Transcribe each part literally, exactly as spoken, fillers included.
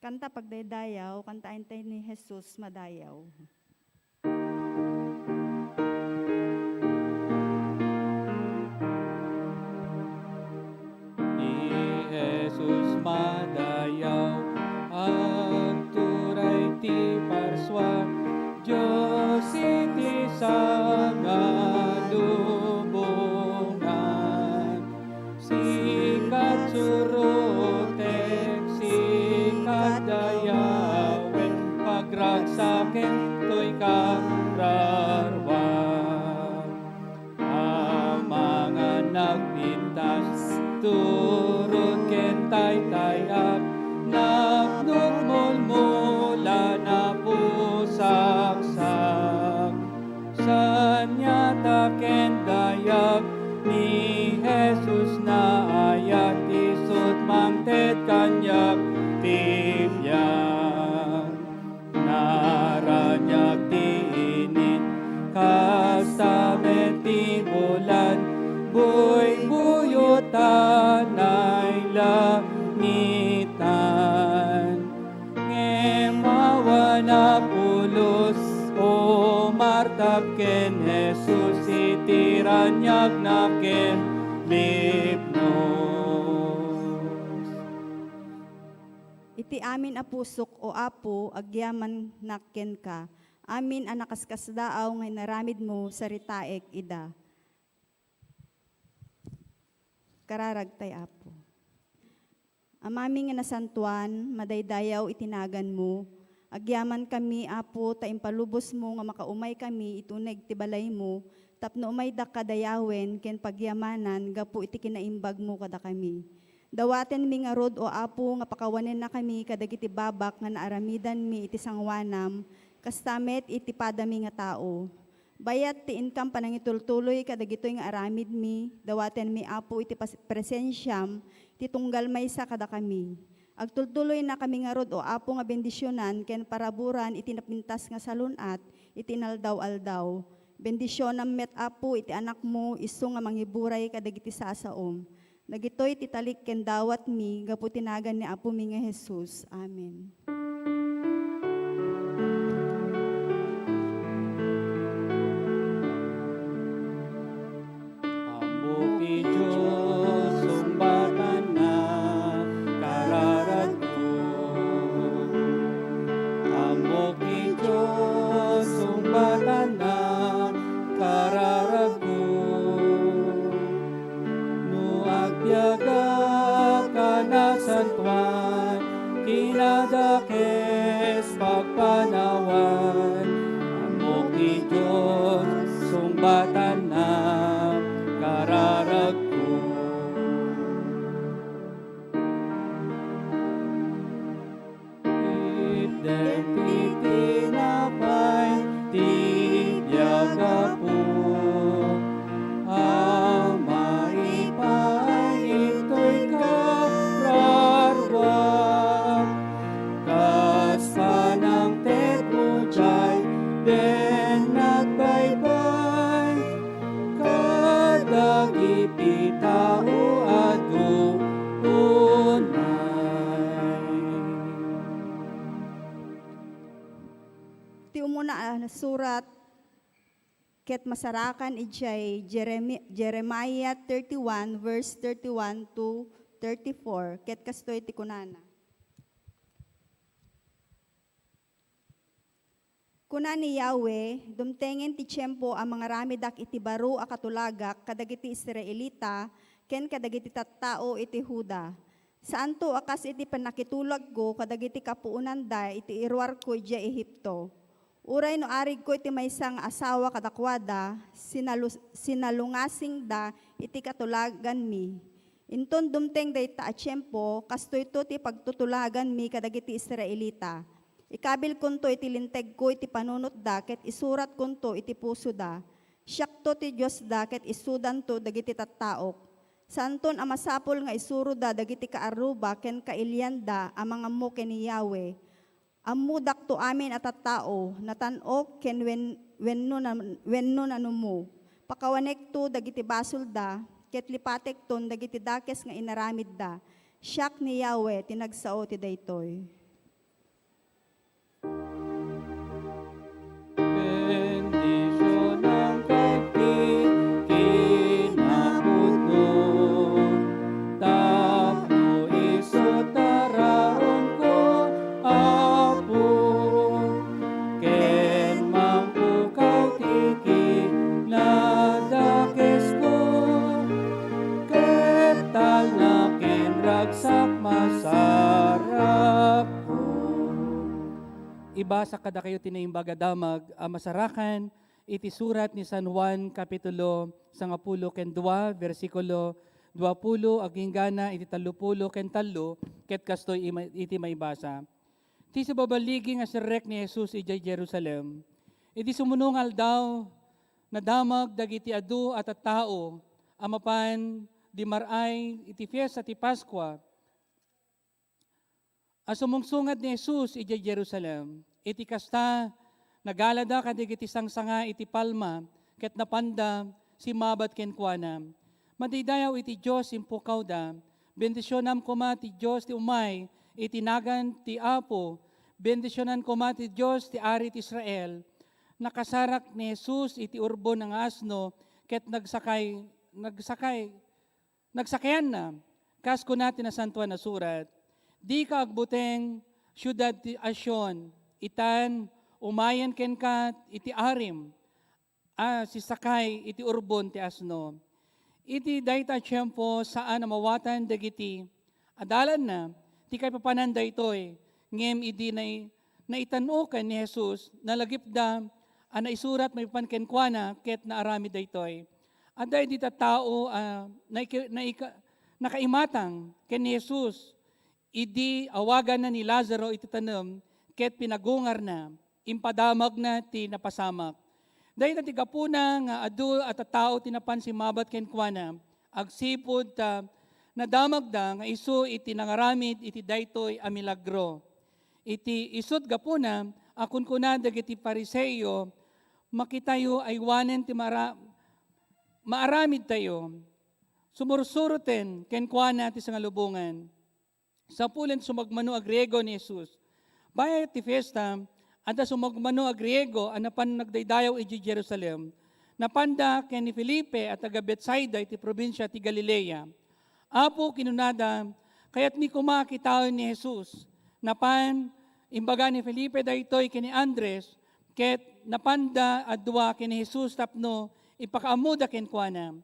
Kanta pagdaydayaw, kantaentayo ni Jesus Madayaw. Ni Jesus Madayaw, agturay ti parsua, Dios iti sangalubongan. Sika surotek, sika dayawen, pagragsaken toy kararua. Amangan nagpintas, turod ken taytay-ak, napnok mulmula, napusaksak. Saniata ken dayag ni Jesus naayat, isut' mangted kaniak ti biag. Naraniag ti init, kasta met ti bulan, buybuyot a nailangitan. Ngem awan a pulos, o Marta, ken Jesus iti raniagna ken lipnos. Iti amin a pusok, O Apo, agyamanak kenka. Amin a nakaskasdaaw nga inaramidmo, saritaek ida. Kararagtay, Apo. Amami nga nasantoan, madaydayaw iti naganmo. Agyamankami, Apo, ta impalubosmo nga makaumaykami iti uneg ti balaymo, tapno umaydak kadayawen ken pagyamanan gapu iti kinaimbagmo kadakami. Dawatenmi ngarud, O Apo, nga pakawanennakami kadagiti babak nga naaramidanmi iti sangoanam, kasta met iti padami nga tao. Bayat ti inkam panangitultuloy kadagitoy nga aramidmi, dawatenmi, Apo, iti pas-, presensiam ti tunggal maysa kadakami. Agtultuloynakami ngarud, O Apo, nga bendisionan ken paraburan iti napintas nga salun-at iti inaldaw-aldaw. Bendisionam met, Apo, iti anakmo, isu nga mangiburay kadagiti sasaom. Dagitoy ti talik ken dawatmi gapu ti nagan ni Apomi nga Jesus. Amen. Ammok ti Dios, sungbatanna, kararagko. Ammok ti Dios, sungbatanna, kararagko. No agbiagak a nasantoan, kinadakes pagpanawan, ammok ti Dios, sungbatanna, kararagko. Itdem ti tinapay ti biag, Apo, a maipaay ditoy kararua. Kas panangtedmo diay, den nagbaybay kadagiti tao adu unay. Ti umuna a surat ket masarakan idiay Jeremi-, Jeremiah thirty-one, verse thirty-one to thirty-four, ket kastoy ti kunana. Kuna ni Yahweh, "Dumtengen ti tiempo a mangaramidak iti baro a katulagak kadagiti Israelita ken kadagiti tattao iti Juda. Saanto a kas iti pannakitulagko kadagiti kapuonanda iti iruarko idiay Egipto. Uray no arigko iti maysa nga asawa kadakuada, sinalu-, sinalungasingda iti katulaganmi." Inton dumteng dayta a tiempo, kastoyto ti pagtutulaganmi kadagiti Israelita. Ikabilkonto iti lintegko iti panunotda ket isuratkonto iti pusoda. Siakto ti Diosda ket isudanto dagiti tattaok. Saanton a masapul nga isuroda dagiti kaarruba ken kailianda a mangammo ken ni Yahweh. Ammodakto amin a tattao, natan-ok ken wen-, wenno na-, wenno nanumo. Pakawanekto dagiti basolda, ket lipatekton dagiti dakes nga inaramidda. Siak ni Yahweh ti nagsao ti daytoy. Ibasa kadakayo ti Naimbag a Damag a masarakan iti surat ni San Juan, kapitulo sangapulo ken dua, bersikulo duapulo agingga iti tallopulo ken tallo, ket kastoy ima-, iti maibasa. Ti sababalligi nga serrek ni Jesus idiay Jerusalem. Iti sumuno nga aldaw, nadamag dagiti adu a tattao a mapan di mar-ay iti fiesta ti Paskua a sumungsungad ni Jesus idiay Jerusalem. Iti kasta, nagalada kadagiti sangsanga iti palma ket napanda simmabat kenkuana. Madaydayaw iti Dios impukawda. Bendisionam koma ti Dios ti umay iti nagan ti Apo. Bendisionan koma ti Dios ti Ari ti Israel. Nakasarak ni Jesus iti urbon nga asno ket nagsakay, nagsakay, nagsakayanna. Kas kuna ti Nasantoan a Surat, "Dika agbuteng, siudad ti a Sion, itan, umayen kenka iti arim a sisakay iti urbon ti asno." Iti dayta a tiempo, saan a mawatan dagiti adalanna ti kaipapanan daytoy, ngem idi nai-, naitan-okan ni Jesus, nalagipda a naisurat maipapan kenkuana ket naaramid daytoy. Adda idi tattao a naiki-, naika-, nakaimatang ken ni Jesus idi awaganna ni Lazaro iti tanem ket pinagungarna, impadamagna ti napasamak. Dayta ti gapuna nga adu a tattao ti napan simmabat kenkuana, agsipud ta nadamagda nga isu iti nangaramid iti daytoy a milagro. Iti isut' gapuna a kunkuna dagiti Fariseo, "Makitayo aywanen ti mara-, maaramidtayo." Sumursuroten kenkuana ti sangalubongan. Sapulen sumagmamano a Griego ni Jesus. Bayat ti fiesta, adda sumagmamano a Griego a napan nagdaydayaw idiay Jerusalem. Napanda ken ni Felipe a taga Betsaida iti probinsia ti Galilea. "Apo," kinunada, "kayatmi koma a kitaen ni Jesus." Napan, imbaga ni Felipe daytoy ken ni Andres, ket napanda a dua ken ni Jesus tapno ipakaammoda kenkuana.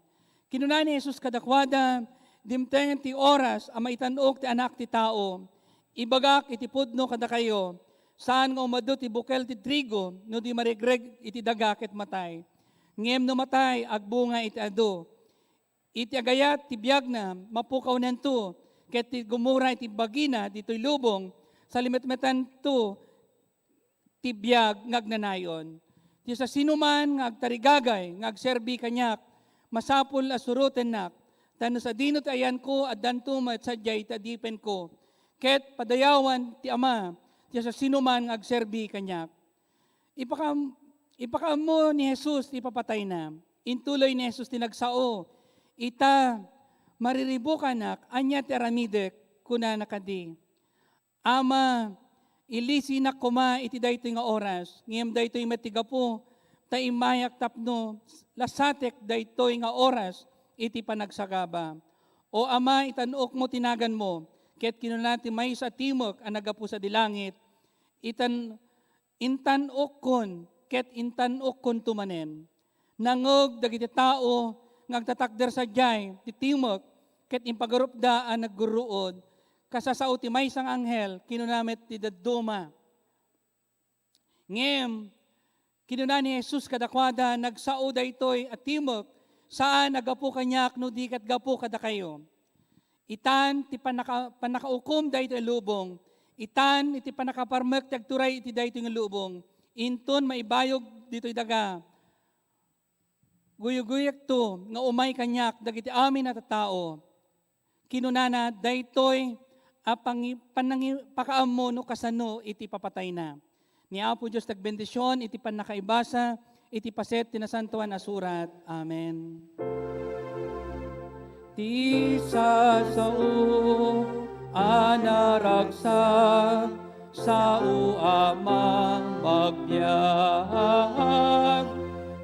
Kinuna ni Jesus kadakuada, "Dimtengen ti oras a maitan-ok ti Anak ti Tao. Ibagak iti pudno kadakayo, saan nga umadu ti bukel ti trigo no di maregreg iti daga ket matay. Ngem no matay, agbunga iti adu. Iti agayat ti biagna, mapukawnanto, ket ti gumura iti bagina ditoy lubong, salimetmetanto ti biag nga agnanayon. Ti siasinoman nga agtarigagay nga agserbi kaniak, masapul a surotennak, ta no sadino ti ayanko, addanto met sadiay ti adipenko. Ket padayawan ti Ama ti siasinoman nga agserbi kaniak." Ipakaam-, ipakaammo ni Jesus ti ipapatayna. Intuloy ni Jesus ti nagsao, "Ita, mariribukanak, ania ti aramidek?" kunana kadi. "Ama, ilisinak koma iti daytoy nga oras, ngem daytoy met ti gapu ta immayak tapno lasatek daytoy nga oras iti panagsagaba. O Ama, itan-okmo ti naganmo." Ket kinuna ti maysa a timek a naggapu sadi langit, "Itan-, intan-okkon, ket intan-okkonto manen." Nangngeg dagiti tao nga agtatakder sadiay ti timek ket impagarupda a naggurruod. Kasasao ti maysa nga anghel, kinuna met ti dadduma. Ngem kinuna ni Jesus kadakuada, "Nagsao daytoy a timek, saan a gapu kaniak no di ket gapu kadakayo. Itan ti pannaka-, pannakaukom daytoy a lubong. Itan iti pannakaparmek ti agturay iti daytoy nga lubong. Inton maibayog ditoy daga, guyoguyekto nga umay kaniak dagiti amin a tattao." Kinunana, "Daytoy a pangi-, pannangi-, pakaammo no kasano iti papatayna." Ni Apo Dios ti agbendision iti pannakaibasa iti paset ti Nasantoan a Surat. Amen. Ti sasao a naragsak, sao a mang-, magbiag.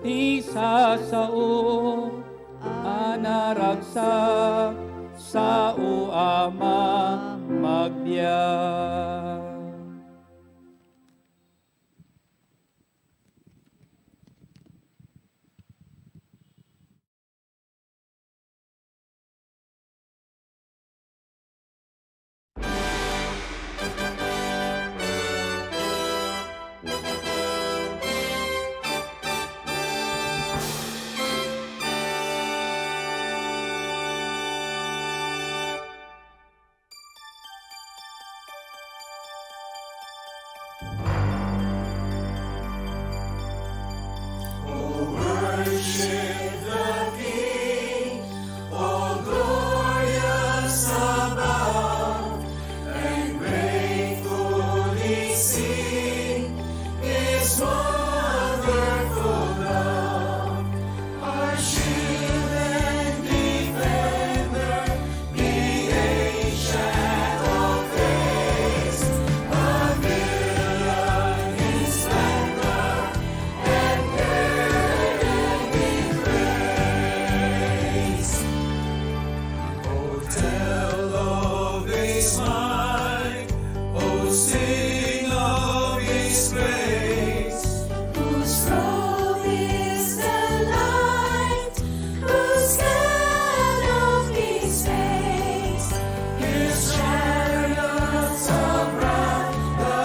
Ti sasao a naragsak, sao a mang-, magbiag. Worship the King, all glorious above, and gratefully sing His wonderful love. Our shield and defender, the ancient of days, pavilion in splendor, and girded with grace. O tell of His might, O sing of His grace. Whose robe is the light, whose cloud of His face, His chariots of wrath, the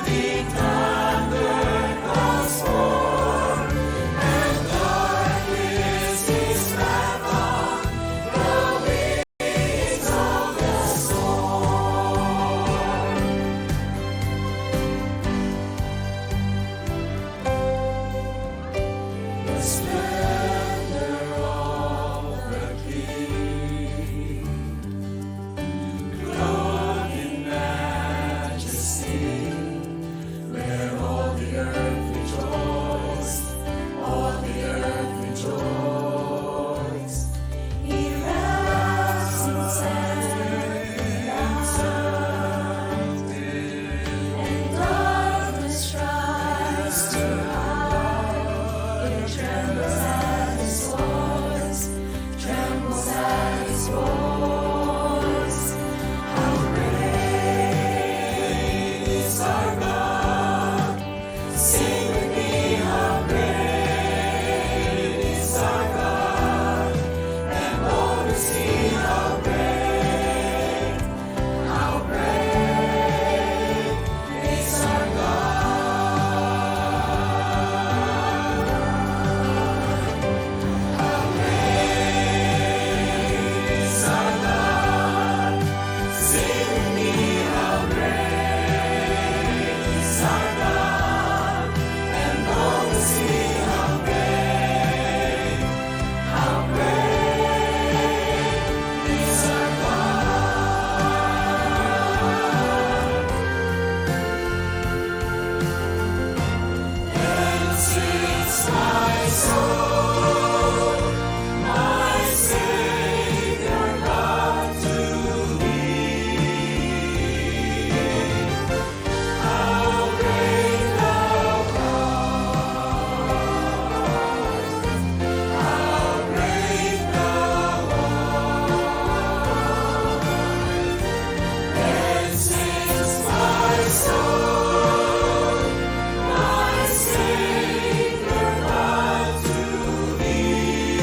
deep thunder clouds pour, and darkness is wrapped on the wings of the storm. The splendor of the King, clothed in majesty, let all the earth rejoice, all the earth rejoice. He rests in sanctity, and darkness tries to hide. It trembles at His voice, trembles at His voice. How great is our God! Sing with me, how great is our God, and all will see how great, how great is our God. How great is our God. Sing with me, how great is our God, and all will see how great, how great is our God. Then sings my soul, my Savior God to thee. How great thou art, how great thou art. Then sings my soul, my Savior God to thee.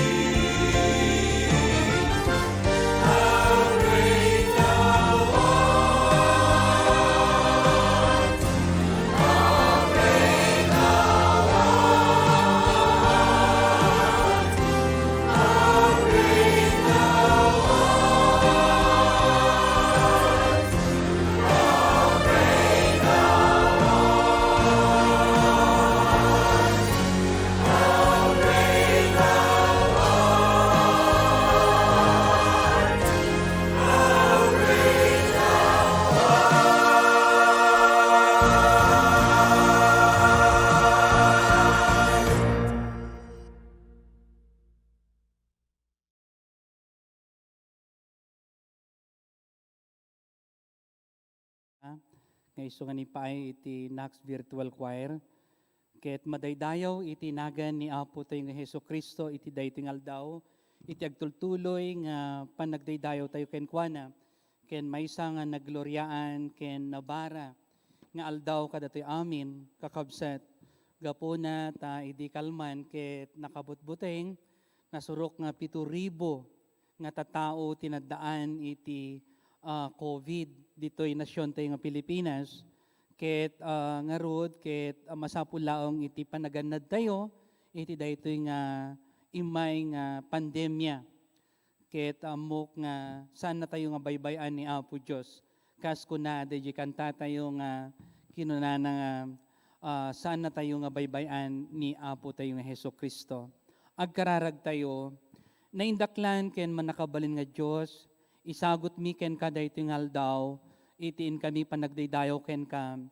How great thou art. Nga isu nga nipaay iti Knox Virtual Choir, ket madaydayaw iti nagan ni Apotayo nga Jesu-Cristo iti daytoy nga aldaw, iti agtultuloy nga pannagdaydayawtayo kenkuana, ken maysa nga naggloriaan ken nabara nga aldaw kadatoy amin, kakabsat, gapuna ta idi kalman ket nakabutbuteng, nasurok nga pito ribu nga tattao ti naddaan iti, ah, covid ditoy nasiontayo nga Pilipinas. Ket, ah, ngarud, ket, ah, masapul laeng iti panagannadtayo iti daytoy nga immay nga pandemia. Ket ammok nga saannatayo nga baybay-an ni Apo Dios. Kas kuna daydiay kantatayo nga, Kinunana nga, ah, saannatayo nga baybay-an ni Apo tayo nga Jesu-Cristo. Agkararagtayo, naindaklan ken mannakabalin nga Dios, isagutmi kenka daytoy nga aldaw, iti inkami panagdaydayaw kenka.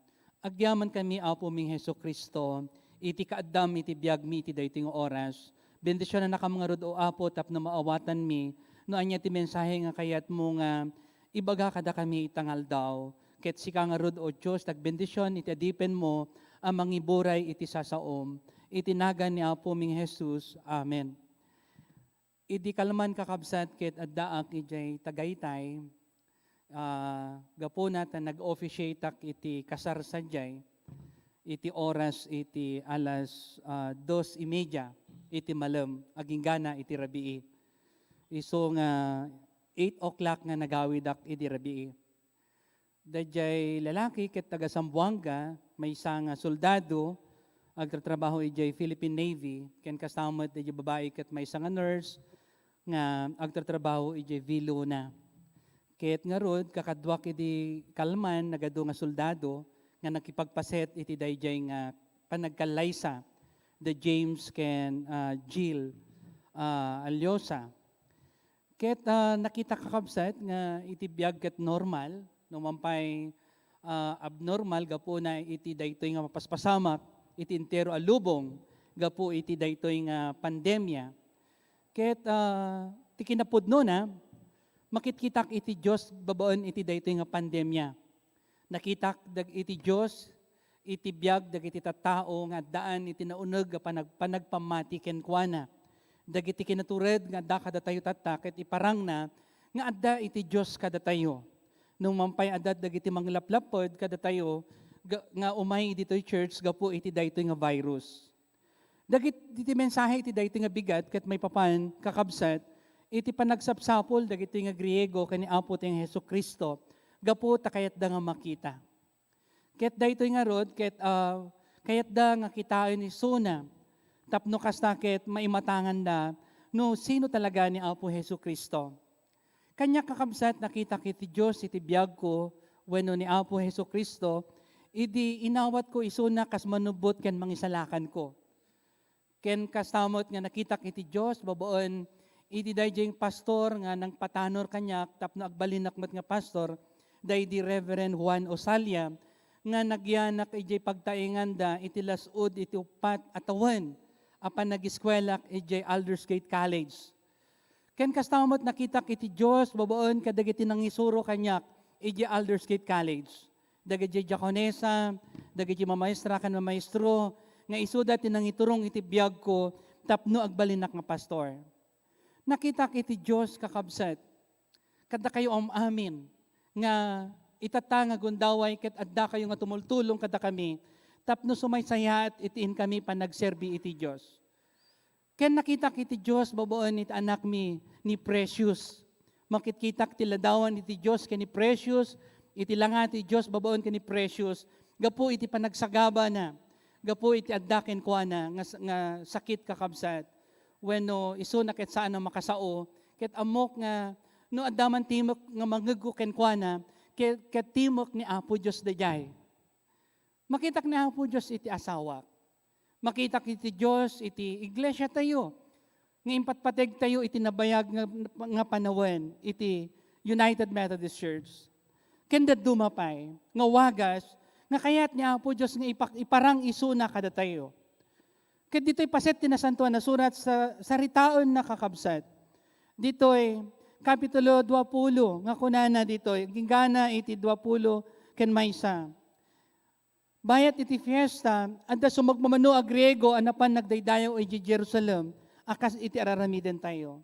Agyamankami, Apomi nga Jesu-Cristo, iti kaaddam iti biagmi iti daytoy nga oras. Bendisionannakam ngarud, O Apo, tapno maawatanmi no ania ti mensahe nga kayatmo nga ibaga kadakami ita nga aldaw. Ket sika ngarud, O Dios, tagbendision iti adipenmo a mangiburay iti sasaom. Iti nagan ni Apomi nga Jesus. Amen. Idi kalman, kakabsat, ket addaak idiay Tagaytay, ah, gapuna ta nag-officiateak iti kasar sadiay, iti oras iti alas, ah, dos y media iti malem, aginggana iti rabii. Isu nga eight o'clock nga nagawidak idi rabii. Daydiay lalaki ket taga Zamboanga, maysa nga soldado, agtatrabaho idiay Philippine Navy, ken kasta met daydiay babai ket maysa nga nurse nga agtatrabaho idiay Viluna. Ket ngarud, kakaduak idi kalman, nagadu nga soldado nga nakipagpaset iti daydiay nga panagkallaysa, the James ken, ah, Jill, ah, Alyosa. Ket, ah, nakita, kakabsat, nga iti biag ket normal, no man pay, ah, abnormal gapuna iti daytoy nga mapaspasamak iti entero a lubong gapu iti daytoy nga pandemia. Ket, ah, ti kinapudnona, makitkitak iti Dios babaen iti daytoy nga pandemia. Nakitak dag-, iti Dios iti biag dagiti tattao nga addaan iti nauneg a panag-, panagpammati kenkuana. Dagiti kinatured nga adda kadatayo tatta ket iparangna nga adda iti Dios kadatayo. No man pay adda dagiti manglaplapped kadatayo ga-, nga umay ditoy church gapu iti daytoy nga virus. Dagiti mensahe iti daytoy nga bigat ket maipapan, kakabsat, iti panagsapsapul dagitoy nga Griego ken ni Apo tayo nga Jesu-Cristo gapu ta kayatda nga makita. Ket daytoy ngarud, ket, ah, kayatda nga kitaen isuna, tapno kasta ket maimatanganda no sino talaga ni Apo Jesu-Cristo. Kaniak, kakabsat, nakitak iti Dios iti biagko wenno ni Apo Jesu-Cristo idi inawatko isuna kas manubbot ken mangisalakanko. Ken kasta met nga nakitak iti Dios babaen iti daydiay pastor nga nangpatanor kaniak tapno agbalinak met nga pastor, daydi Reverend Juan Osalia, nga nagyanak idiay pagtaenganda iti las-ud iti uppat a tawen a panagiskuelak idiay Aldersgate College. Ken kasta met nakitak iti Dios babaen kadagiti nangisuro kaniak idiay Aldersgate College. Dagiti diakonesa, dagiti mamaestra ken mamaestro, nga isuda ti nangiturong iti biagko tapno agbalinak nga pastor. Nakitak iti Dios, kakabsat, kadakayo am-amin nga itatta nga gundaway ket addakayo nga tumultulong kadakami tapno sumaysayaat iti inkami panagserbi iti Dios. Ken nakitak iti Dios babaen iti anakmi ni Precious. Makitkitak ti ladawan iti Dios ken ni Precious, iti langa ti Dios babaen ken ni Precious, gapu iti panagsagabana, gapu iti adda kenkuana nga s-, nga sakit, kakabsat. Wenno isuna ket saan a makasao, ket ammok nga no adda man timok nga mangegko kenkuana, ket, ket timok ni Apo Dios daydiay. Makitak ni Apo Dios iti asawak. Makitak iti Dios iti iglesiatayo nga impatpategtayo iti nabayag nga, nga panawen iti United Methodist Church. Ken dadduma pay nga wagas nga kayat ni Apo Dios nga ipak-, iparang isuna kadatayo. Ket ditoy paset ti Nasantoan a Surat sa, saritaenna, kakabsat. Ditoy kapitulo dua pulo nga kunana ditoy, aginggana iti dua pulo ken maysa. Bayat iti fiesta, adda sumagmamano a Griego a napan nagdaydayaw idiay Jerusalem a kas iti ar-aramidentayo.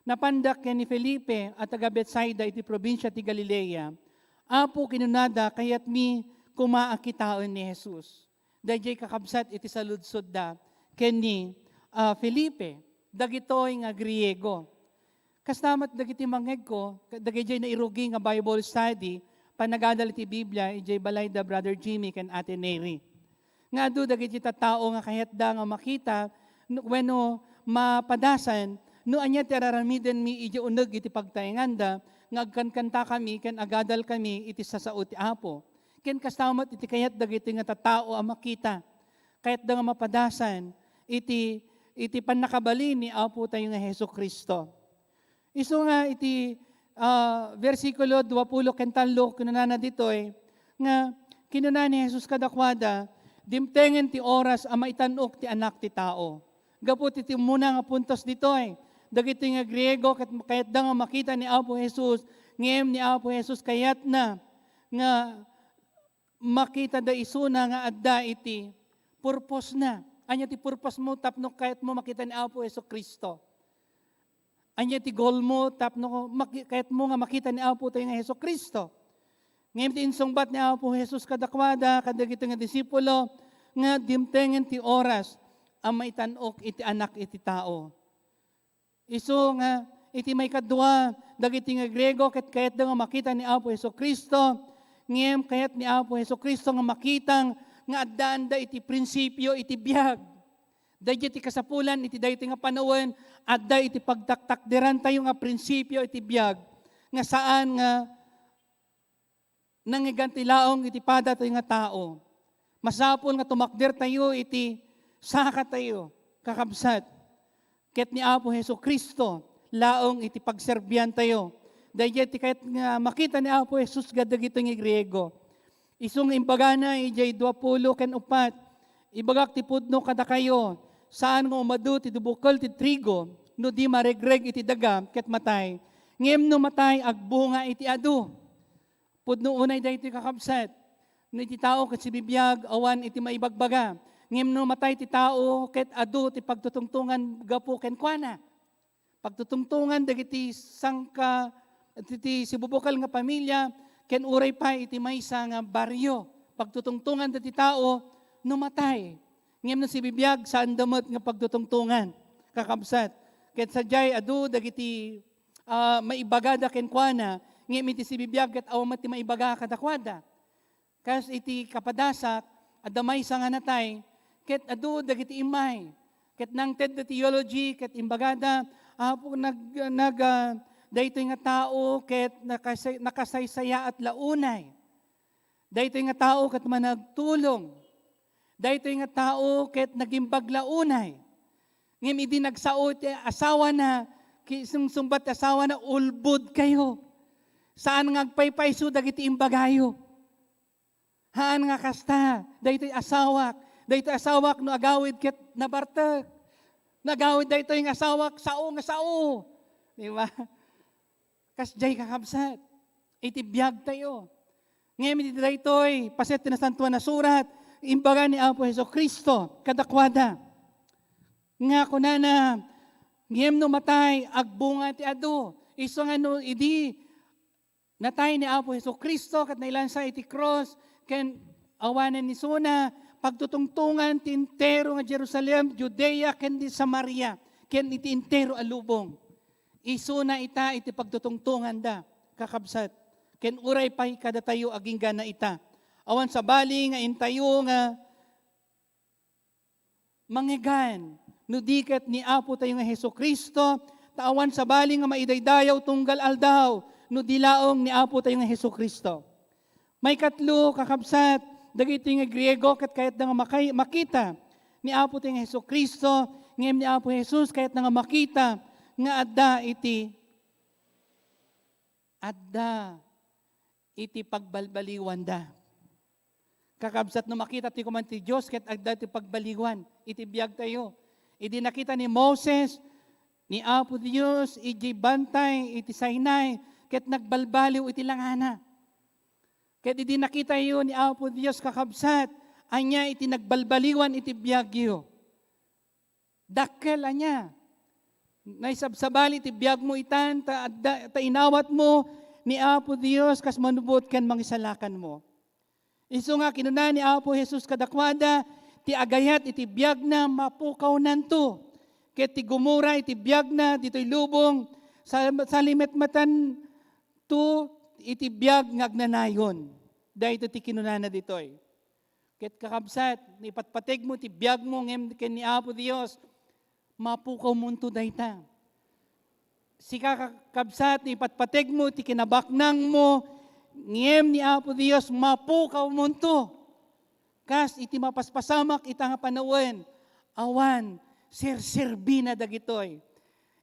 Napanda ken ni Felipe a taga-Betsaida iti probinsia ti Galilea. "Apo," kinunada, "kayatmi koma a kitaen ni Jesus." Daydiay, kakabsat, iti saludsodda ken ni, ah, Felipe, dagitoy nga Griego. Kasta met dagiti mangngegko, dagiti nairugi nga Bible study, panagadal iti Biblia, idiay balay da Brother Jimmy ken Ate Neri. Nga adu dagiti tattao nga kayatda nga makita, n-, wenno mapadasan, no ania ti ar-aramidenmi idiay uneg iti pagtaenganda, nga agkankantakami ken agadalkami iti sasao ti Apo. Ken kasta met iti kayat dagitoy nga tattao a makita, kayatda nga mapadasan iti, iti pannakabalin ni Apo tayo nga Jesu-Cristo. Isu nga iti, ah, bersikulo dua pulo ken tallo, kinunana ditoy nga kinuna ni Jesus kadakuada, "Dimtengen ti oras a maitan-ok ti Anak ti Tao." Gapu iti umuna nga puntos ditoy, dagitoy nga Griego ket kayatda nga makita ni Apo Jesus, ngem ni Apo Jesus kayatna nga makitada isuna nga adda iti purposena. Ania ti purposemo tapno kayatmo makita ni Apo Jesu-Cristo? Ania ti goalmo tapno maki-, kayatmo nga makita ni Apo tayo nga Jesu-Cristo? Ngem ti insungbat ni Apo Jesus kadakuada, kadagiti nga disipulo, nga dimtengen ti oras a maitan-ok iti Anak iti Tao. Isu nga iti maikadua, dagiti nga Griego ket kayatda nga makita ni Apo Jesu-Cristo, ngem kayat ni Apo Jesu-Cristo nga makitang nga addaanda iti prinsipio iti biag. Daydiay ti kasapulan iti daytoy nga panawen, adda iti pagtaktakderantayo nga prinsipio iti biag nga saan nga nangngegan ti laong iti padatayo nga tao. Masapul nga tumakdertayo iti sakatayo, kakabsat, ket ni Apo Jesu-Cristo laong iti pagserbiantayo. Daydiay ti kayat nga makita ni Apo Jesus kadagitoy nga Griego. Isu nga imbagana idiay dua pulo ken uppat, "Ibagak ti pudno kadakayo, saan nga umadu ti dubukel ti trigo no di maregreg iti daga ket matay. Ngem no matay, agbunga iti adu." Pudno unay daytoy, kakabsat. No iti tao ket sibibiag, awan iti maibagbaga. Ngem no matay ti tao, ket adu ti pagtutungtongan gapu kenkuana. Pagtutungtongan dagiti sangka-, ti, ti sibubukel nga pamilia, ken uray pay iti maysa nga barrio. Pagtutungtongan dagiti tao no matay. Ngem no sibibiag, saanda met nga pagtutungtongan, kakabsat. Ket sadiay adu dagiti ah, maibagada kenkuana, ngem iti sibibiag ket awan met ti maibaga kadakuada. Kas iti kapadasak, adda maysa nga natay, ket adu dagiti immay. Ket nangted da theology, ket imbagada, "Apo, nag-, nag-, ah, daytoy nga tao ket nakasay-, nakasaysayaat la unay. Daytoy nga tao ket managtulong." Daytoy nga tao ket nagimbag la unay. Ngem idi nagsao ti asawana, ki-, sumsungbat ti asawana, "Ulbod kayo. Saan nga agpaypayso dagiti imbagayo." Haan nga kasta, daytoy asawak, daytoy asawak no agawid ket nabartek. No agawid daytoy nga asawak, sao nga sao. Di ba? Kasdiay, kakabsat, iti biagtayo. Ngem iti daytoy, paset ti Nasantoan a Surat, imbaga ni Apo Jesu-Cristo kadakuada nga kunana, "Ngem no matay, agbunga ti adu." Isu nga no idi natay ni Apo Jesu-Cristo ket nailansa iti krus, ken awanen isuna, pagtutungtongan ti entero nga Jerusalem, Judea, ken di Samaria, ken iti entero a lubong. Isuna ita iti pagtutungtonganda, kakabsat, ken uray pay kadatayo agingga na ita. Awan sabali nga intayo nga mangngegan no di ket ni Apo tayo nga Jesu-Cristo, ta awan sabali nga maidaydayaw tunggal aldaw no di laeng ni Apo tayo nga Jesu-Cristo. Maikatlo, kakabsat, dagiti nga Griego ket kayatda nga makay-, makita ni Apo tayo nga Jesu-Cristo, ngem ni Apo Jesus kayatna nga makita nga adda iti, adda iti pagbalbaliwanda. Kakabsat, no makita ti kuman ti Dios ket adda ti pagbaliwan iti biagtayo. Idi nakita ni Moses ni Apo Dios iti bantay iti Sinai ket nagbalbaliw iti langana. Ket idi nakitayo ni Apo Dios, kakabsat, ania iti nagbalbaliwan iti biagyo? Dakkel ania? Naisabsabali ti biagmo itan, ta adda, ta inawatmo ni Apo Dios kas manubot ken mangisalakanmo. Isu nga kinuna ni Apo Jesus kadakuada, "Ti agayat iti biagna mapukawnanto, ket ti gumura iti biagna ditoy lubong, sa-, salimetmetanto iti biag nga agnanayon." Daytoy ti kinunana ditoy. Ket kakabsat, no ipatpategmo ti biagmo ngem ken ni Apo Dios, mapukawmonto dayta. Sika, kakabsat, no ipatpategmo ti kinabaknangmo Ngem ni Apo Dios mapukawmonto. Kas iti mapaspasamak ita nga panawen, awan serserbina dagitoy.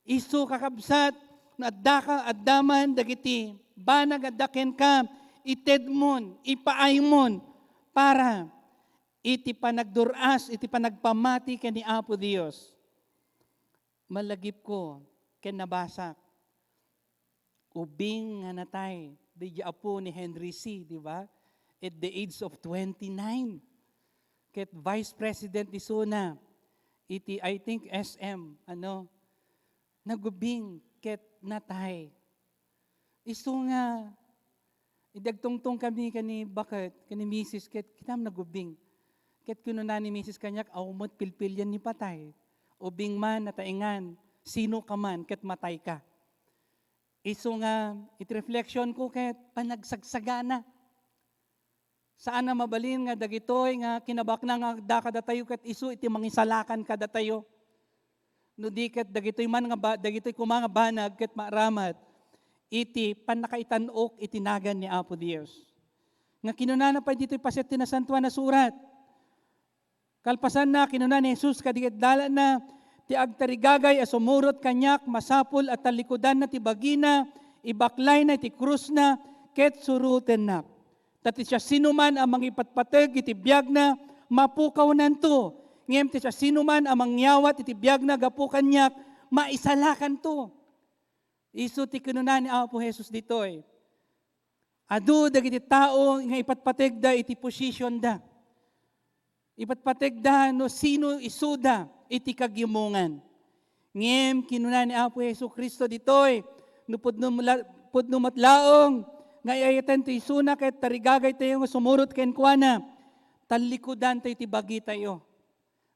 Isu, kakabsat, no adda ka, adda man dagiti banag adda kenka, itedmon, ipaaymon para iti panagdur-as, iti panagpamati ken ni Apo Dios. Malagipko ken nabasak. Ubing nga natay, daydi apo ni Henry C, di ba? At the age of twenty-nine. Ket vice president isuna iti, I think, S M, ano, nagubing ket natay. Isu nga, idi agtungtong kami ken ni baket, ken ni misis, ket kitam nagubing. Ket kinuna ni misis kaniak, "Aw met pilpilian ni patay. Ubing man, nataengan, sino ka man, ket matay ka." Isu nga, iti reflection ko ket panagsagsagana. Saan a mabalin nga dagitoy nga kinabaknang nga adda kadatayo ket isu iti mangisalakan kadatayo. No di ket dagitoy man nga ba-, dagitoy koma nga banag ket maaramat iti pannakaitan-ok iti nagan ni Apo Dios. Nga kinunana pay ditoy paset ti Nasantoan a Surat. Kalpasanna, kinuna ni Jesus kadagiti adalanna, "Ti agtarigagay a sumurot kaniak, masapul a tallikudanna ti bagina, ibaklayna iti krusna, ket surotennak. Ta ti siasinoman a mangipatpateg iti biagna, mapukawnanto. Ngem ti siasinoman a mangyawat iti biagna gapu kaniak, maisalakanto." Isu ti kinuna ni Apo Jesus ditoy. Adu dagiti tao nga ipatpategda iti positionda. Ipatpategda no sino isuda iti kagimongan. Ngem kinuna ni Apo Jesu-Cristo ditoy, no pudno la-, pudno met laeng nga ay-ayaten ti isuna ket tarigagaytayo nga sumurot kenkuana, tallikudantayo ti bagitayo.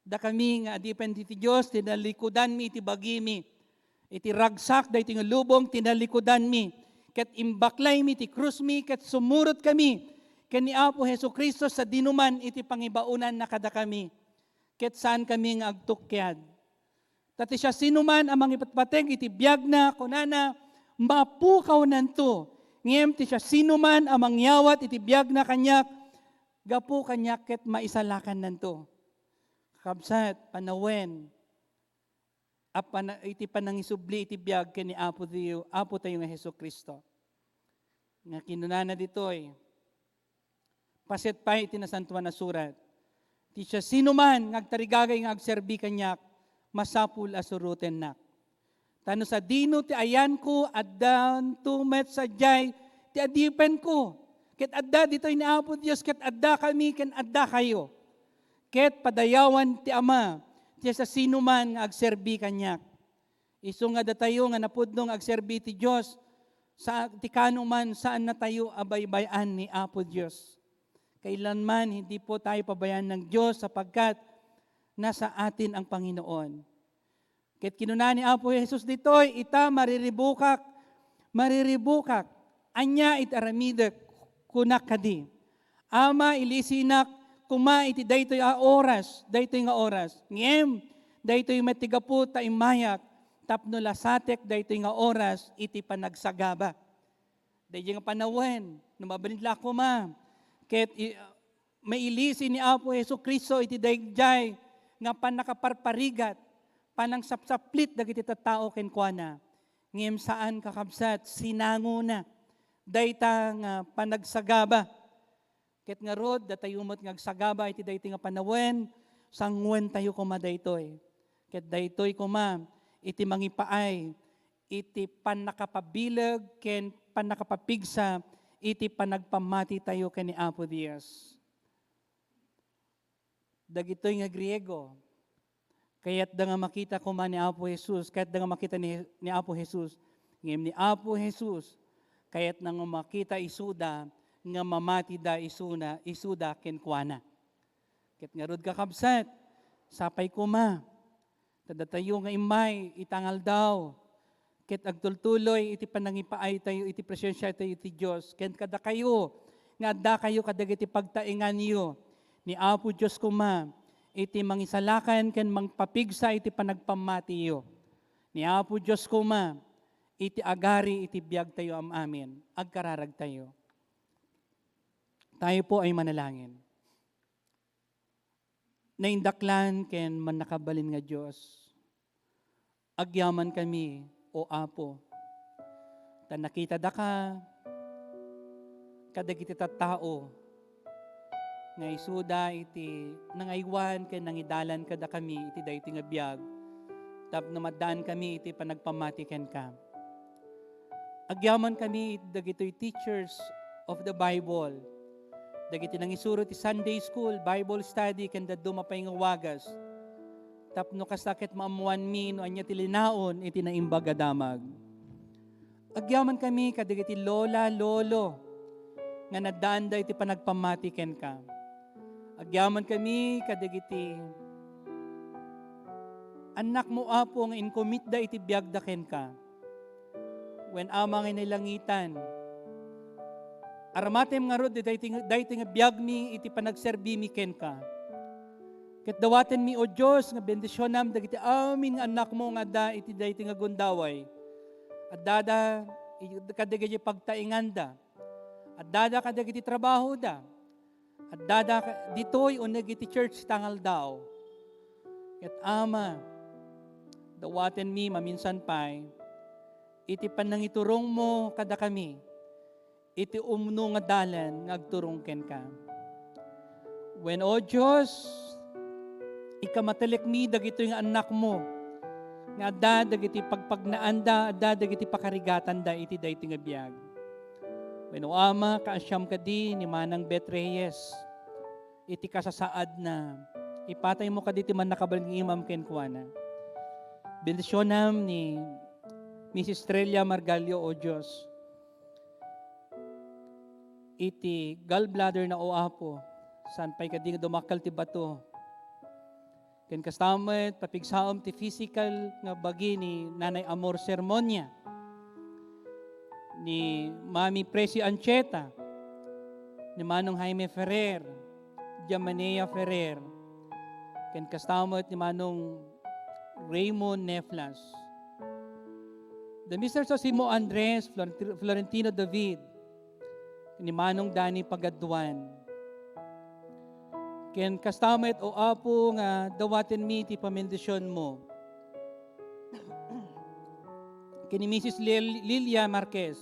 Dakami nga adipen ti Dios, tinallikudanmi iti bagimi. Iti ragsak daytoy nga lubong, tinallikudanmi. Ket imbaklaymi ti krusmi, ket sumurotkami ken ni Apo Jesu-Cristo sadinoman iti pangibaonanna kadakami. Ket saankami nga agtukkiad. Ta ti siasinoman a mangipatpateg iti biagna, kunana, mapukawnanto. Ngem ti siasinoman a mangyawat iti biagna kaniak, gapu kaniak ket maisalakannanto. Kakabsat, panawen a pana-, iti panangisubli iti biag ken ni Apo Diyo, Apo tayo nga Jesu-Cristo. Nga kinunana ditoy, paset pay iti Nasantoan a Surat, "Ti siasinoman nga agtarigagay nga agserbi kaniak, masapul a surotennak." Ta no sadino ti ayanko, addanto met sadiay ti adipenko. Ket adda ditoy ni Apo Dios, ket adda kami, ken adda kayo. Ket padayawan ti Ama, ti siasinoman nga agserbi kaniak. Isu nga datayo nga napudno nga agserbi ti Dios, sa, ti kano man, saannatayo a baybay-an ni Apo Dios. Kailanman, hindi po tayo pabayaan ng Diyos sapagkat nasa atin ang Panginoon. Ket kinuna ni Apo Jesus ditoy, "Ita, mariribukak, mariribukak. Ania iti aramidek?" Kunak kadi, "Ama, ilisinak koma iti daytoy a oras, daytoy nga oras. Ngem daytoy met ti gapu ta immayak tapno lasatek daytoy nga oras iti panagsagaba." Daydiay nga panawen, no mabalin la koma, ket i-, mailisi ni Apo Jesu-Cristo iti daydiay nga pannakaparparigat, panangsapsaplit dagiti tattao kenkuana. Ngem saan, kakabsat, sinangona dayta nga panagsagaba. Ket ngarud, datayo met nga agsagaba iti daytoy nga panawen, sanguentayo koma daytoy. Ket daytoy koma iti mangipaay iti pannakapabileg ken pannakapapigsa iti panagpammatitayo ken ni Apo Dios. Dagitoy nga Griego, kayatda nga makita koma ni Apo Jesus, kayatda nga makita ni, ni Apo Jesus. Ngem ni Apo Jesus, kayatna nga makita isuda nga mamatida isuna, isuda kenkuana. Ket ngarud, kakabsat, sapay koma, ta datayo nga immay ita nga aldaw, ket agtultuloy iti panangipaaytayo iti presensiatayo iti Dios, ken kadakayo nga addakayo kadagiti pagtaenganyo, ni Apo Dios koma iti mangisalakan ken mangpapigsa iti panagpammatiyo. Ni Apo Dios koma iti agari iti biagtayo am-amin. Agkararagtayo. Tayo po ay manalangin. Naindaklan ken mannakabalin nga Dios, agyamankami, O Apo, ta nakitadaka kadagiti tattao nga isuda iti nangaywan ken nangidalan kadakami iti daytoy nga biag tapno maddaankami iti panagpammati kenka. Agyamankami dagitoy teachers of the Bible, dagiti nangisuro ti Sunday school, Bible study, ken dadduma pay nga wagas, tapno kasta ket maammoanmi no ania ti linaon iti Naimbag a Damag. Agyamankami kadagiti lola, lolo nga naddaanda iti panagpammati kenka. Agyamankami kadagiti annakmo, Apo, nga inkomitda iti biagda kenka. Wen, Ama nga nailangitan, aramatem ngarud daytoy, daytoy nga biagmi iti panagserbimi kenka. Ket dawatenmi, O Dios, nga bendisionam dagiti amin nga annakmo nga adda iti daytoy nga gundaway. Addada kadagiti pagtaenganda. Addada kadagiti trabahoda. Addada ka-, ditoy uneg iti church ta nga aldaw. Ket Ama, dawatenmi maminsan pay iti panangiturongmo kadakami iti umno nga dalan nga agturong kenka. Wen, O Dios, ikamatelekmi dagitoy nga annakmo nga adda dagiti pagpagnaanda, adda dagiti pakarigatanda iti daytoy nga biag. Wen, O Ama, kaasiam kadi ni Manang Bet Reyes iti kasasaadna. Ipataymo kadi ti mannakabalin nga imam kenkuana. Bendisionam ni Misis Estrella Margallo, O Dios, iti gallbladder na, O Apo, saan pay kadi nga dumakkel ti bato. Ken kasta met, papigsaem ti physical nga bagi ni Nanay Amor Sermonia, ni Mami Presi Ancheta, ni Manong Jaime Ferrer, Jamanea Ferrer, ken kasta met ni Manong Raymond Neflas. The Mister Sosimo Andres, Florenti-, Florentino David, ni Manong Danny Pagaduan. Ken kasta met, O Apo, nga dawatenmi ti pamendisionmo ken ni Misis Lil-, Lilia Marquez,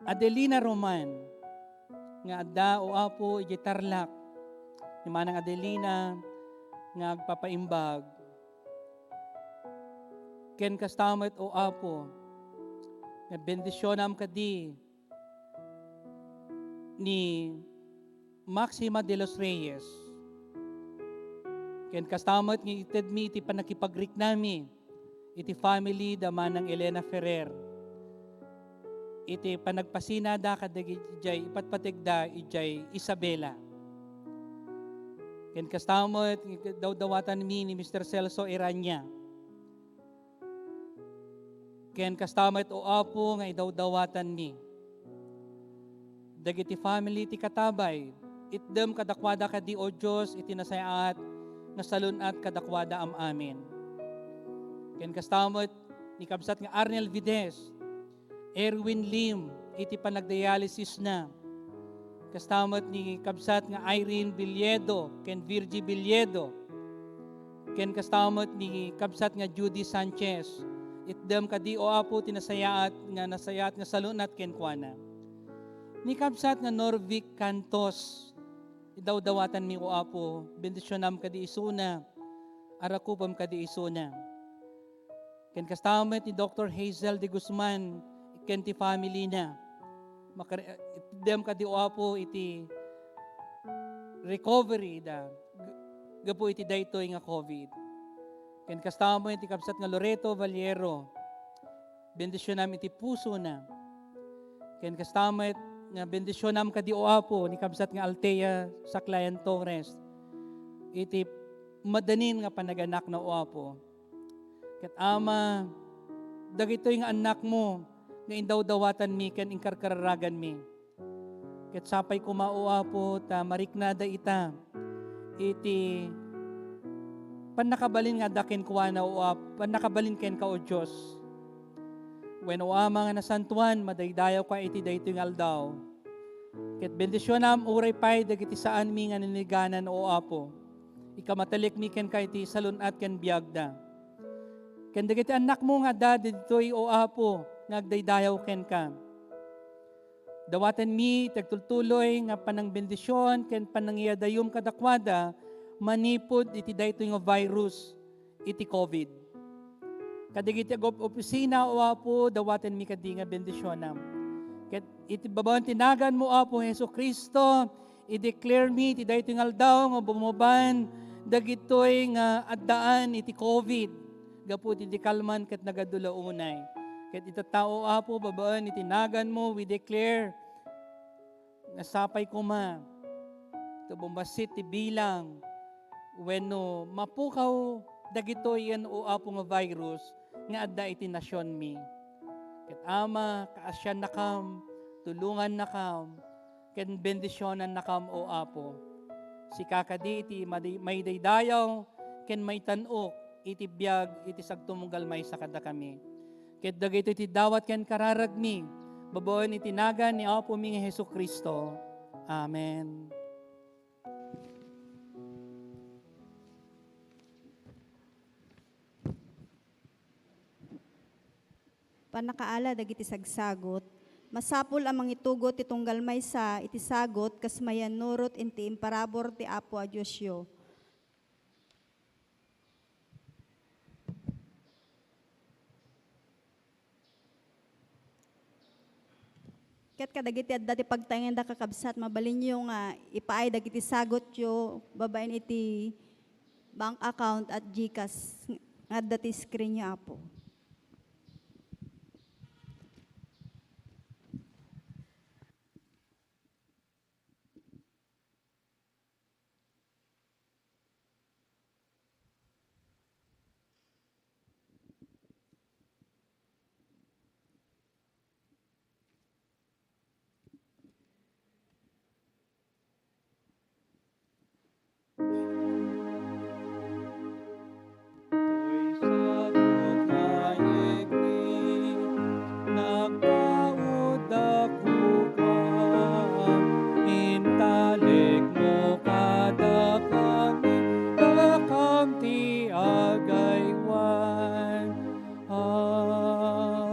Adelina Roman, nga adda, O Apo, idiay Tarlac, ni Manang Adelina nga agpapaimbag. Ken kasta met, O Apo, nga bendisionam kadi ni Maxima de los Reyes. Ken kasta met nga itedmi iti pannakipagriknami iti family da Manang Elena Ferrer iti panagpasinada kadagiti ipatpategda idiay Isabela. Ken kasta met nga dawdawatanmi ni Mister Celso Irania. Ken kasta met, O Apo, nga idawdawatanmi dagiti family ti katabay, itdem kadakuada kadi, O Dios, iti nasayaat nga salun-at kadakuada am-amin. Ken kasta met ni kabsat nga Arnel Vides, Erwin Lim iti panagdialysisna. Kasta met ni kabsat nga Irene Villedo ken Virgie Villedo. Ken kasta met ni kabsat nga Judy Sanchez. Itdem kadi, O Apo, ti nasayaat nga, nasayaat nga salun-at kenkuana. Ni kabsat nga Norvic Cantos, idawdawatanmi, O Apo, bendisionam kadi isuna, arakupem kadi isuna. Ken kasta met ni Doktor Hazel de Guzman ken ti family na. Makar-, itdem kadi, O Apo, iti recovery da g-, gapu iti daytoy nga covid. Ken kasta met ti kabsat nga Loreto Valiero, bendisionam iti pusona. Ken kasta met nga bendisionam kadi, O Apo, ni kabsat nga Althea Saclayan Torres, iti madanin nga panaganakna, O Apo. Ket Ama, dagitoy nga annakmo nga indawdawatanmi ken inkarkararaganmi. Ket sapay koma, O Apo, ta mariknada ita iti pannakabalin nga adda kenkuana, O Ap-, pannakabalin kenka, O Dios. Wen, O Ama nga nasantoan, madaydayawka iti daytoy nga aldaw. Ket bendisionam uray pay dagiti saanmi nga niniganan, O Apo. Ikamatalik mi kenka iti salun-at ken biagda. Ken dagiti annakmo nga adda ditoy, O Apo, nga agdaydayaw kenka. Dawatenmi ti agtultuloy nga panangbendision ken panangiyadayom kadakuada manipud iti daytoy nga virus iti covid. Kadagiti agob-opisina, O Apo, dawatenmi kadi nga bendisionam. Ket iti babaen ti naganmo, Apo Jesu-Cristo, i-declare mi iti daytoy nga aldaw nga bumabaan dagitoy nga addaan iti covid gapu iti kalman ket nagadu la unay. Ket ita, O Apo, babaen iti naganmo, we declare nga sapay koma ta bumbassit ti bilang wenno mapukaw dagitoy, O Apo, nga virus nga adda iti nasionmi. Ket Ama, kaasiannakam, tulongannakam, ken bendisionannakam, O Apo. Sika kadi ti madi-, maidaydayaw ken maitan-ok iti biag iti sagtumunggal maysa kadakami. Ket dagitoy ti dawat ken kararagmi, babaen iti nagan ni Apomi nga Jesu-Cristo. Amen. Pannakaala dagiti sagsagut. Masapul a mangitugot ti tunggal maysa iti sagut kas mayannurot iti imparabur ti Apo a Diosyo. Ket kadagiti adda ti pagtaenganda, kakabsat, mabalinyo nga ipaay dagiti sagutyo babaen iti bank account at GCash nga adda ti screenyo, Apo. Toy sabut nga yegni, nagpaudakko ka, intalekmo kadakami, dakam ti agaywan. Amen.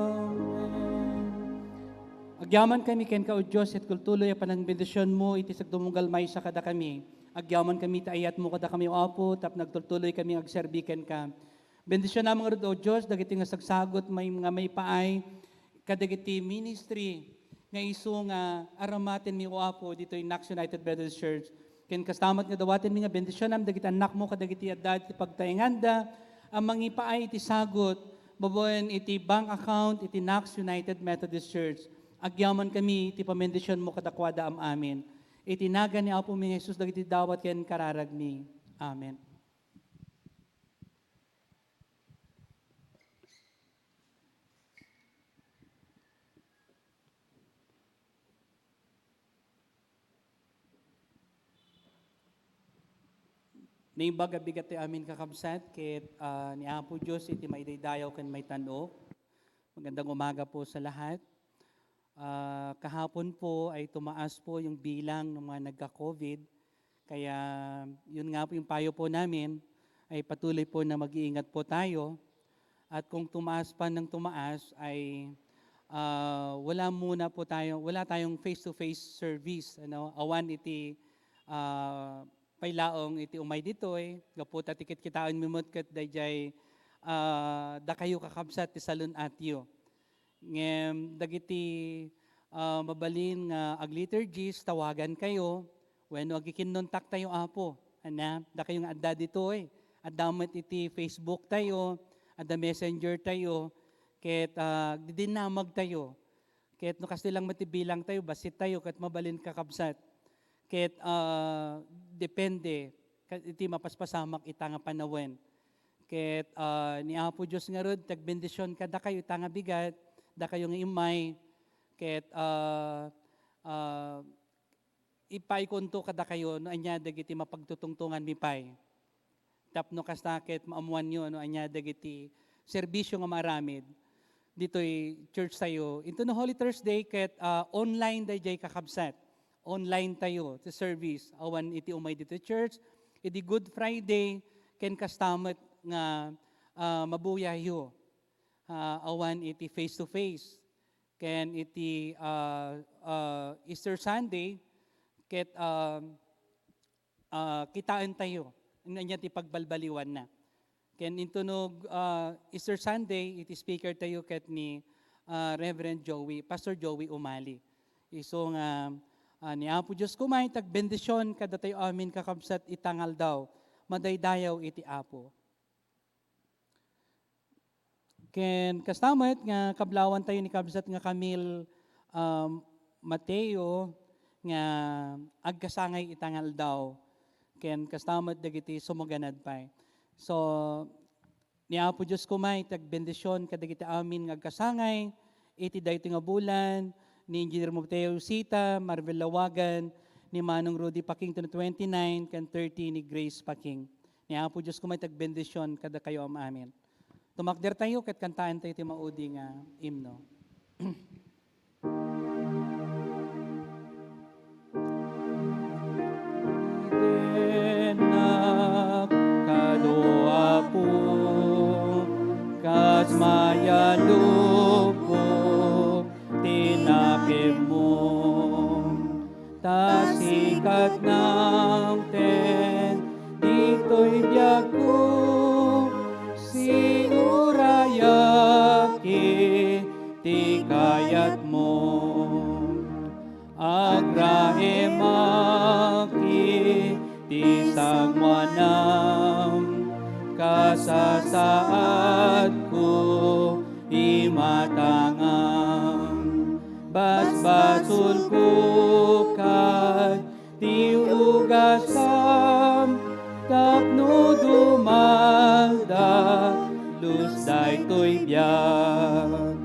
Agyamankami kenka, O Dios, ket tultuloy a panangbendisionmo iti sagtumunggal maysa kadakami. Agyamankami iti ayatmo kadakami, O Apo, tapno agtultuloykami nga agserbi kenka. Bendisionam ngarud, O Dios, dagiti nga sagsagut may, nga maipaay kadagiti ministry nga isu nga aramatenmi, O Apo, ditoy Knox United Methodist Church. Ken kasta met nga dawatenmi nga bendisionam dagiti annakmo kadagiti adda ti pagtaenganda a mangipaay iti sagut babaen iti bank account iti Knox United Methodist Church. Agyamankami iti pamendisionmo kadakuada am-amin. Iti nagan ni Apomi nga Jesus dagiti dawat ken kararagmi. Amen. Naimbag a bigat ti amin, kakabsat, ket, ah, ni Apo Dios iti maidaydayaw ken maitan-ok. Magandang umaga po sa lahat. Ah, kahapon po ay tumaas po yung bilang ng mga nagka-covid. Kaya yun nga po yung payo po namin, ay patuloy po na mag-iingat po tayo. At kung tumaas pa ng tumaas ay, ah, wala muna po tayo, wala tayong face-to-face service, ano, awan iti, ah, paylaeng iti umay ditoy, gapu ta ti kitkitaenmi met ket daydiay, ah, dakayo kakabsat ti salun-atyo. Ngem dagiti, ah, mabalin nga agliturgies, tawagankayo, wenno agikinnontaktayo, Apo. Ania, dakayo nga adda ditoy, adda met iti Facebook tayo, adda Messenger tayo, ket, ah, agdidinnamagtayo. Ket no kastoy lang met ti bilangtayo, bassittayo, ket mabalin, kakabsat. Ket, ah, depende ka-, iti mapaspasamak ita nga panawen. Ket, ah, ni Apo Dios ngarud ti agbendision kadakayo ita nga bigat, dakayo nga immay, ket, ah, ah, ipaikonto kadakayo no ania dagiti mapagtutungtonganmi pay. Tapno kasta ket maammoanyo no ania dagiti serbisio nga maaramid ditoy church tayo. Inton Holy Thursday ket, ah, online daydiay, kakabsat. online tayo ti service, awan iti umay ditoy church, iti Good Friday, ken kasta met nga, ah, mabuyayo, ah, awan iti face-to-face, ken iti, ah, ah, Easter Sunday, ket, ah, ah, kitaentayo, ania ti pagbalbaliwanna. Ken intunog, ah, Easter Sunday, iti speaker tayo ket ni, ah, Reverend Joey, Pastor Joey Umali. Isu nga, ah, ni Apo Dios koma iti agbendision kadatayo amin kakabsat ita nga aldaw, madaydayaw iti Apo. Ken kasta met nga kablawan tayo ni kabsat nga Camille, um, Mateo nga agkasangay ita nga aldaw. Ken kasta met dagiti sumaganad pay. So, ni Apo Dios koma iti agbendision kadagiti amin nga agkasangay iti daytoy nga bulan, ni Engineer Mateo Sita, Marvel Lawagan, ni Manong Rudy Paking, twenty-nine, ken thirty ni Grace Paking. Ni Apo Dios koma iti agbendision kadakayo am-amin. Tumakder tayo ket kantaen tayo ti maudi nga imno. Idennak kano, Apo, kas mayalubbo ti nakemmo. Ta sika nangted ditoy biagko, siurayak iti kayatmo. Agraemak iti sangoanam, kasasaadko imatangam. Basbasolko kad ti ugasam tapno dumaldalus daytoy biag.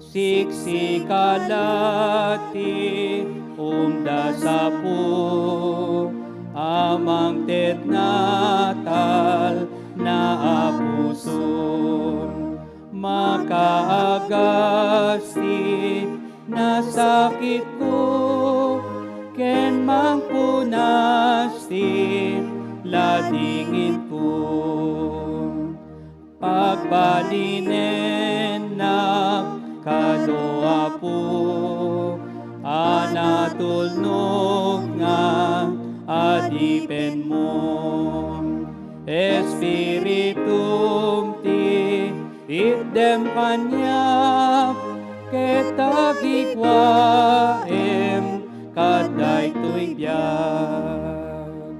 Siksika la ti umdas, Apo, a mangted natalna a pusom. Makaagas ti nasakitko ken mangpunas ti ladingitko. Pagbalinennak kano, Apo, a natulnog nga adipenmo. Espiritum ti itdem kaniak, ket agikkuaem kad daytoy biag.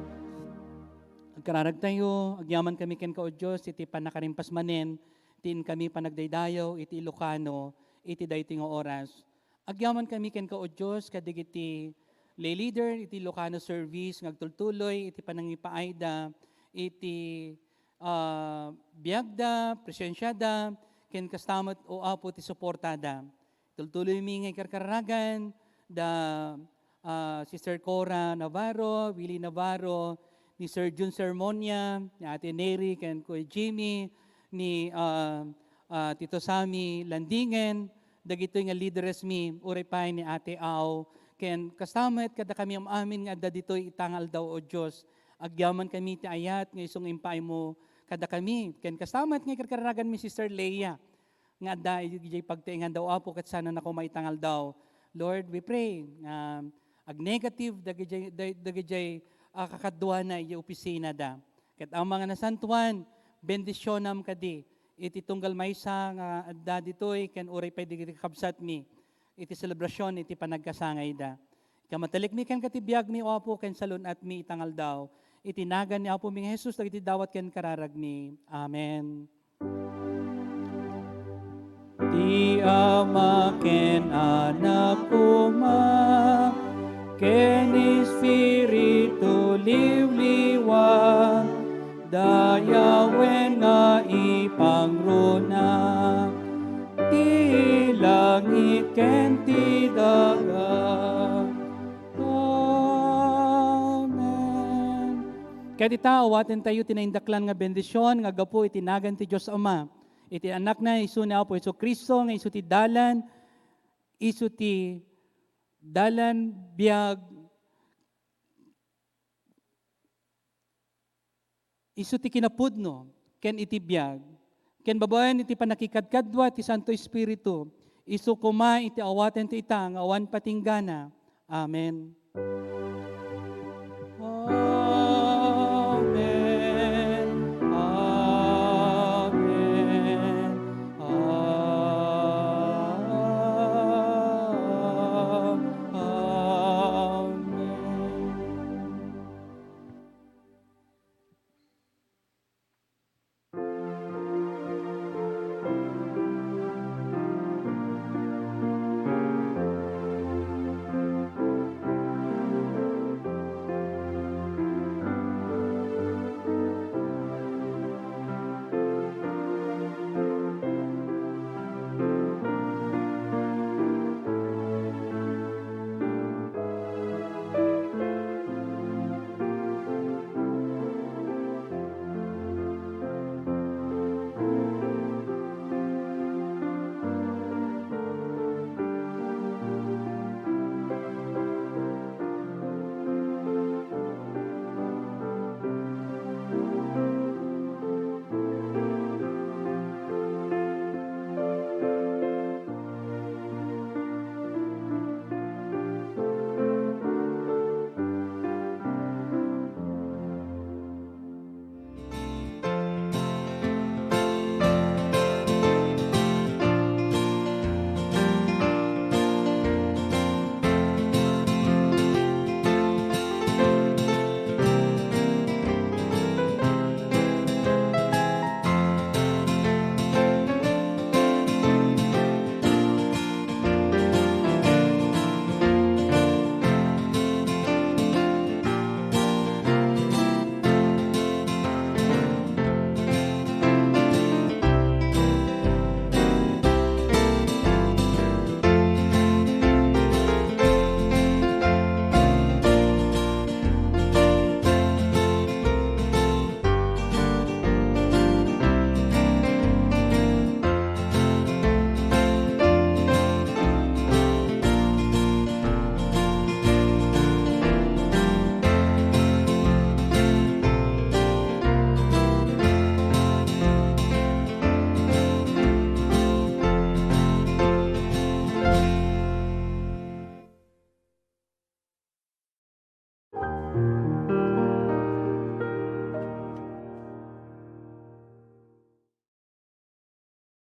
Agkararagtayo, agyamankami kenka, O Dios, iti pannakarimpasmanen ti inkami panagdaydayaw iti Ilocano iti daytoy nga oras. Agyamankami kenka, O Dios, kadagiti lay leader iti Ilocano service nga agtultuloy iti panangipaayda iti, ah, biagda, presensiada, ken kasta met, O Apo, ti suportada. Tultuloymi nga ikarkaragan da, ah, Sister Cora Navarro, Willie Navarro, ni Sir Jun Sermonia, ni Ate Neri, ken Kuya Jimmy, ni, ah, ah, Tito Sammy Landingen, dagitoy nga leaderes mi, uray pay ni Ate Au, ken kasta met kadakami am-amin nga adda ditoy ita nga aldaw, O Dios. Agyamankami ti ayat nga isu nga impaaymo kadakami, ken kasta met nga ikarkaragan mi Sister Leia, nga adda idiay pagtaengan da, O Apo, ket sana na koma ita nga aldaw. Lord, we pray nga agnegative dagidiay, da-, dagidiay, ah, kakaduana idiay opisina da. Ket Ama nga Nasantoan, bendisionam kadi iti tunggal maysa nga adda ditoy ken uray pay dagiti kakabsatmi iti selebrasion iti panagkasangayda. Ikamatelekmi kenka ti biagmi, O Apo, ken salun-atmi ita nga aldaw. Iti nagan ni Apomi nga Jesus, dagiti dawat ken kararagmi. Amen. Ti Ama ken Anak koma, ken Espiritu Liwliwa, dayawen nga ipangruna ti langit ken ti daga. Amen. Ket ita, awatentayo ti naindaklan nga bendision nga aggapu iti nagan ti Dios Ama, iti Anakna, isu ni Apo Jesu-Cristo, nga isu ti dalan, isu ti dalan, biag, isu ti kinapudno ken iti biag, ken babaen iti pannakikadkadua ti Santo Espiritu, isu koma iti awaten ti ita nga awan patinggana. Amen.